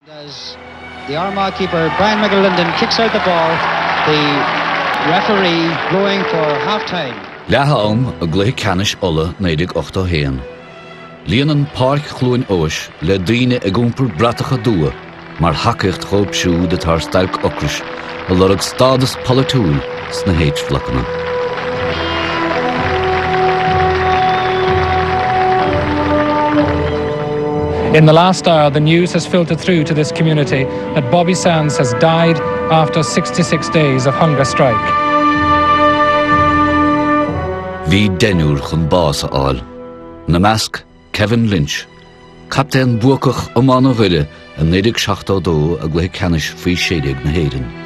As the Armagh keeper Brian McAlinden kicks out the ball, the referee blowing for half time. Leath am i gcluiche ceannais Uladh 1981. Líonann Páirc Chluain Eois le daoine ag iompar bratacha dubha mar thacaíocht dhóibh siúd atá ar stailc ocrais ag lorg stádas polaitiúil sna H-Bhlocanna. In the last hour, the news has filtered through to this community that Bobby Sands has died after 66 days of hunger strike. Bhí deichniúr chun bás a fháil, ina measc Kevin Lynch, Captaen buacach iomána Dhoire i 1972 i gcluiche ceannais faoi 16 na hÉireann.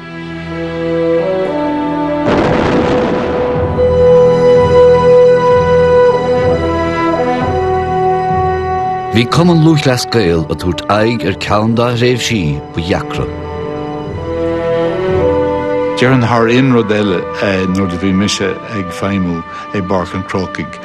Bhí Cumann Lúthchleas Gael ag tabhairt aghaidh ar ceann dá thréimhsí ba dheacra. Déarfainn thar aon rud eile nuair do bhí mise ag feidhmiú i bPáirc an Chrócaigh,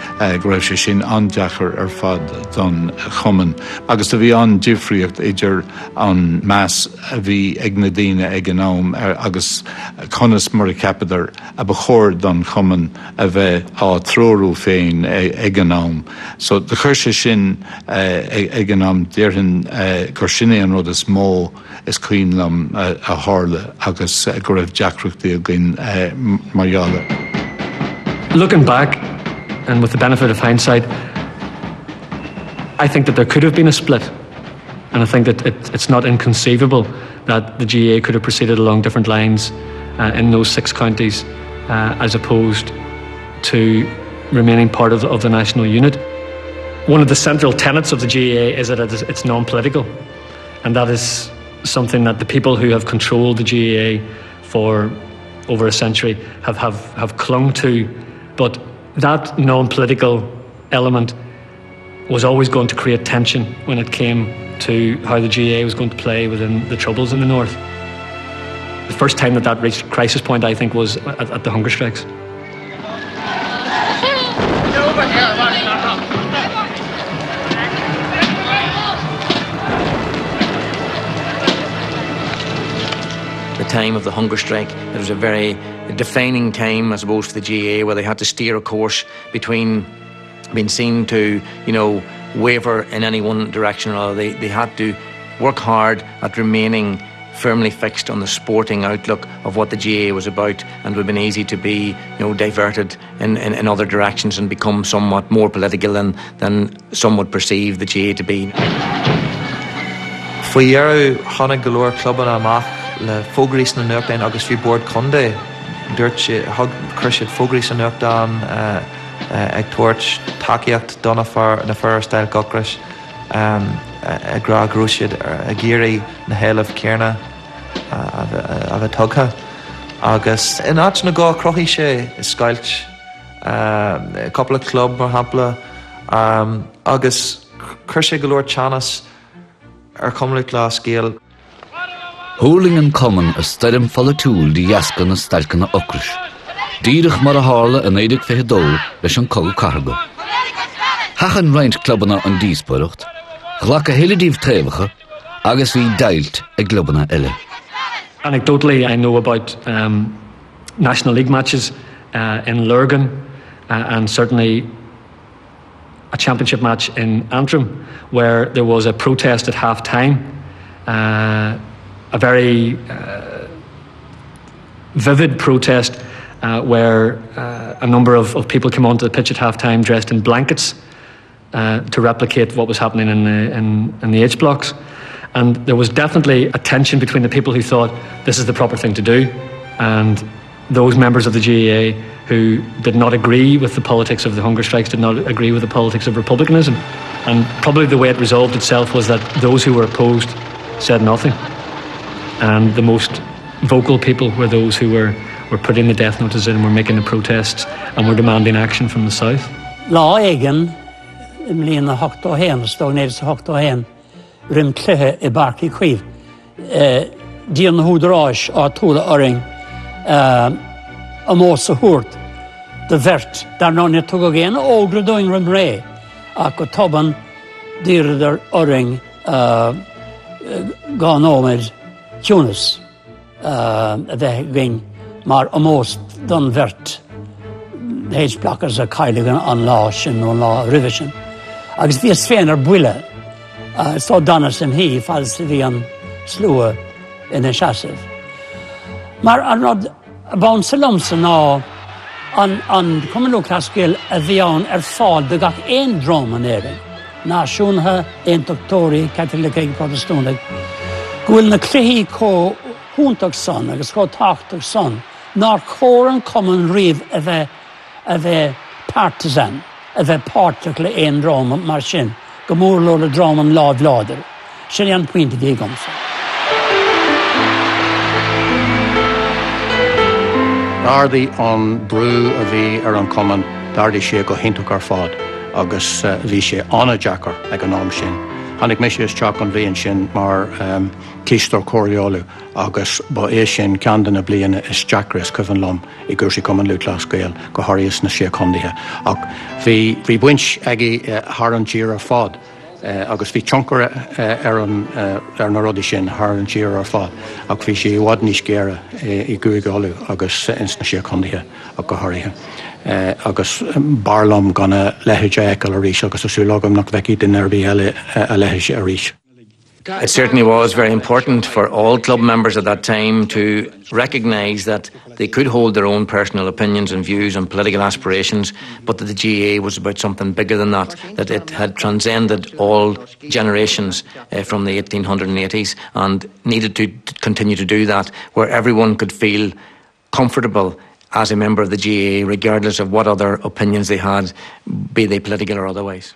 go raibh sé sin an-deacair ar fad don chumann agus do bhí an-difríocht idir an meas a bhí ag na daoine ag an am agus conas mar a cheapadar a ba chóir don chumann a bheith á treorú féin ag an am. So do chuir sé sin ag an am, déarfainn gur sin é an rud is mó is cuimhin liom a tharla agus go raibh deacrachtaí againn mar gheall air. Looking back and with the benefit of hindsight, I think that there could have been a split and I think that it, it's not inconceivable that the GAA could have proceeded along different lines uh, in those six counties uh, as opposed to remaining part of the, of the national unit. One of the central tenets of the GAA is that it is, it's non-political and that is something that the people who have controlled the GAA for over a century have, have, have clung to. But that non-political element was always going to create tension when it came to how the GAA was going to play within the troubles in the north. The first time that that reached crisis point, I think, was at, at the hunger strikes. The time of the hunger strike, it was a very defining time, I suppose, for the GAA, where they had to steer a course between being seen to, you know, waver in any one direction or other. They, they had to work hard at remaining firmly fixed on the sporting outlook of what the GAA was about and would have been easy to be you know, diverted in, in, in other directions and become somewhat more political than, than some would perceive the GAA to be. Faoi dheireadh tháinig go leor clubanna amach le fógraí sna nuachtáin agus fiú Bord Contae dúirt siad thug chuir siad fógraí sa nuachtán ag tabhairt tacaíocht do na fir na fir ar stailc ocrais. ag rá go raibh siad ag iarraidh na héilimh céanna a bheith tugtha agus in áiteanna go chruthaigh sé scoilt, cúpla club mar shampla, agus chuir sé go leor teannas ar Chumann Lúthchleas Gael. Thuirling an cumann i stoirm pholaitiúil de dheasca na stailceanna ocrais, díreach mar a tharla i 1922 leis an Cogadh Cathartha. Sheachain roinnt clubanna an díospóireacht, ghlac a thuilleadh díobh taobhacha agus bhí deighilt i gclubanna eile. Anecdotally, I know about um, National League matches uh, in Lurgan uh, and certainly a championship match in Antrim where there was a protest at half time, uh, a very uh, vivid protest uh, where uh, a number of, of people came onto the pitch at half time dressed in blankets uh, to replicate what was happening in the, in, in the H blocks. And there was definitely a tension between the people who thought this is the proper thing to do and those members of the GAA who did not agree with the politics of the hunger strikes, did not agree with the politics of republicanism. And probably the way it resolved itself was that those who were opposed said nothing. And the most vocal people were those who were, were putting the death notices in, were making the protests and were demanding action from the South. Lá éigin i mbliain a 81, is dóigh 1981, roimh cluiche i bPáirc Uí Chaoimh. D'iarr na húdaráis áitiúla orainn ómós a thabhairt do bheirt. Dar ndóigh níor tugadh aon fhógra dúinn roimh ré ach go tobann d'iarradar orainn. 2 nóiméad ciúnas a bheith againn mar omós don bheirt H-Blockers a cailleadh an lá sin nó an lá roimhe sin. Agus bhíos féin ar buile so d'fhanas im shuí fad is a bhí an slua ina seasamh. Mar an rud a b'ansa liomsa ná an Cumann Lúthchleas Gael a bhí ann ar fáil do gach aon dream in Éirinn, náisiúnaithe, aontachtóirí, Caitlicigh, Protastúnaigh, go bhfuil na cluichí chomh hiontach san agus chomh tábhachtach san nár chóir an cumann riamh a bheith a bheith partisan, a bheith páirteach le aon dream mar sin, go mór mór le dream an láimh láidir. Sin é an pointe a bhí agamsa. D'ardaigh an brú a bhí ar an chumann, d'ardaigh sé go hiontach ar fad agus bhí sé an-deacair ag an am sin. Tháinig mise isteach an bhliain sin mar Chisteoir Chomhairle Uladh agus ba é sin ceann de na bliana is deacra is cuimhin liom i gcúrsaí Cumann Lúthchleas Gael, go háirithe sna Sé Chontaetha. Ach bhí, bhí baint aige thar an tír ar fad agus bhí tionchar ar an, ar na rudaí sin thar an tír ar fad ach bhí sé i bhfad níos géire i gCúige Uladh agus ins na Sé Chontaetha ach go háirithe. Agus b'fhearr liom gan a leithéid a fheiceáil arís agus tá súil agam nach bhfeicfidh duine ar bith eile a leithéid arís. It certainly was very important for all club members at that time to recognise that they could hold their own personal opinions and views and political aspirations, but that the GAA was about something bigger than that, that it had transcended all generations uh, from the 1880s and needed to continue to do that, where everyone could feel comfortable as a member of the GAA, regardless of what other opinions they had, be they political or otherwise.